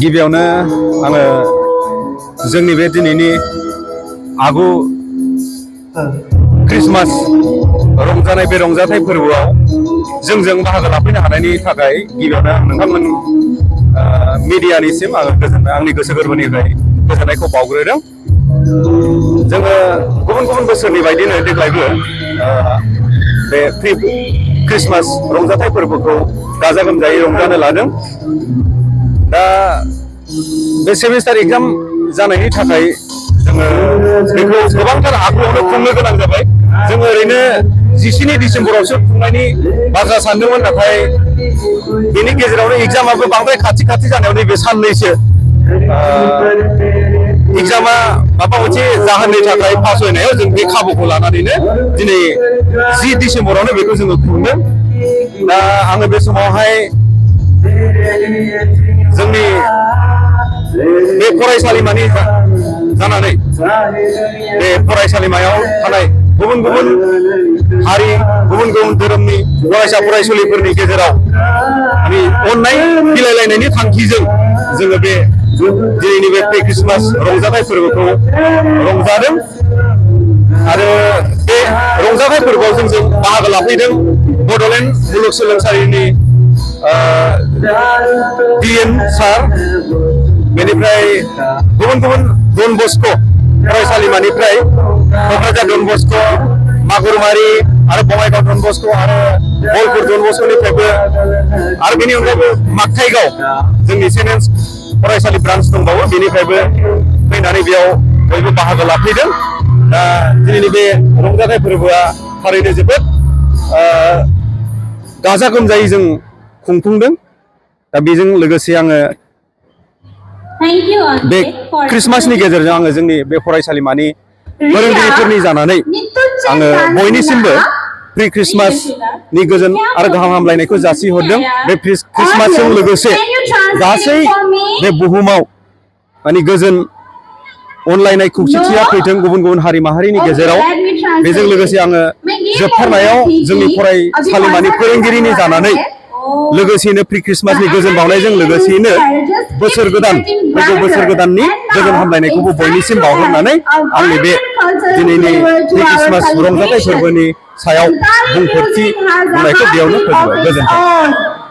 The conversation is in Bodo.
गिबियावनो आङो जोंनि बे दिनैनि आगु क्रिसमास रंजानाय बे रंजाथाइ फोरबोआव जोंजों बाहागो लाफैनो हानायनि थाखाय गिबियावनो आं नोंथांमोन मिडियानिसिम आङो आंनि गोसो गोरबोनिफ्राय गोजोननायखौ बावग्रोदों। जोङो गुबुन गुबुन बोसोरनि बायदिनो देग्लायबो बे क्रिसमास रंजाथाइ फोरबोखौ गाजा गोमजायै रंजानो लादों। दा बे सेमिस्टार एग्जाम जानायनि थाखाय जोङो बेखौ गोबांथार आगुआवनो खुंनो गोनां जाबाय। जोङो ओरैनो 17 डिसेम्बरावसो खुंनायनि बाथ्रा सानदोंमोन, नाथाय बेनि गेजेरावनो एग्जामाबो बांद्राय खाथि खाथि जानायाव नैबे साननैसो एग्जामा माबा मोनसे जाहोननि थाखाय फासयनायाव जों बे खाबुखौ लानानैनो दिनै 10 डिसेम्बरावनो बेखौ जोङो खुंदों। दा आङो बे समावहाय जोंनि बे फरायसालिमानि जानानै बे फरायसालिमायाव थानाय गुबुन गुबुन हारि गुबुन गुबुन धोरोमनि फरायसा फरायसुलिफोरनि गेजेराव माने अननाय बिलाइलायनायनि थांखिजों जोङो बे दिनैनि बे प्रि क्रिसमास रंजाथाइ फोरबोखौ रंजादों। आरो बे रंजाथाइ फोरबोआव जोंजों बाहागो लाफैदों बड'लेण्ड मुलुगसोलोंसालिनि डिएन सार, बेनिफ्राय गुबुन गुबुन Don Bosco' फरायसालिमानिफ्राय Kokrajhar Don Bosco', मागुरमारि आरो बङाइगाव डन बस्क' आरो बलपुर डन बस्क'निफ्रायबो आरो बेनि अनगायैबो मागथाइगाव जोंनि सेनेन्स फरायसालि ब्रान्स दंबावो, बेनिफ्रायबो फैनानै बेयाव बयबो बाहागो लाफैदों। दा दिनैनि बे रंजाथाइ फोरबोआ थारैनो जोबोद गाजा गोमजायै जों खुंफुंदों। दा बेजों लोगोसे आङो बे क्रिसमासनि गेजेरजों आङो जोंनि बे फरायसालिमानि फोरोंगिरिफोरनि जानानै आङो बयनिसिमबो प्रि क्रिसमासनि गोजोन आरो गाहाम हामलायनायखौ जासिहरदों। बे क्रिसमासजों लोगोसे गासै बे बुहुमाव माने गोजोन अनलायनाय खौसेथिया फैथों गुबुन गुबुन हारि माहारिनि गेजेराव। बेजों लोगोसे आङो जोबथारनायाव जोंनि फरायसालिमानि फोरोंगिरिनि जानानै लोगोसेनो प्रि क्रिसमासनि गोजोन बावनायजों लोगोसेयैनो बोसोर गोदान फैगौ बोसोर गोदाननि गोजोन हामलायनायखौबो बयनिसिम बावहरनानै आंनि बे दिनैनि प्रि क्रिसमास रंजाथाइ फोरबोनि सायाव बुंफोरथि बुंनायखौ बेयावनो फोजोबबाय। गोजोन्थों।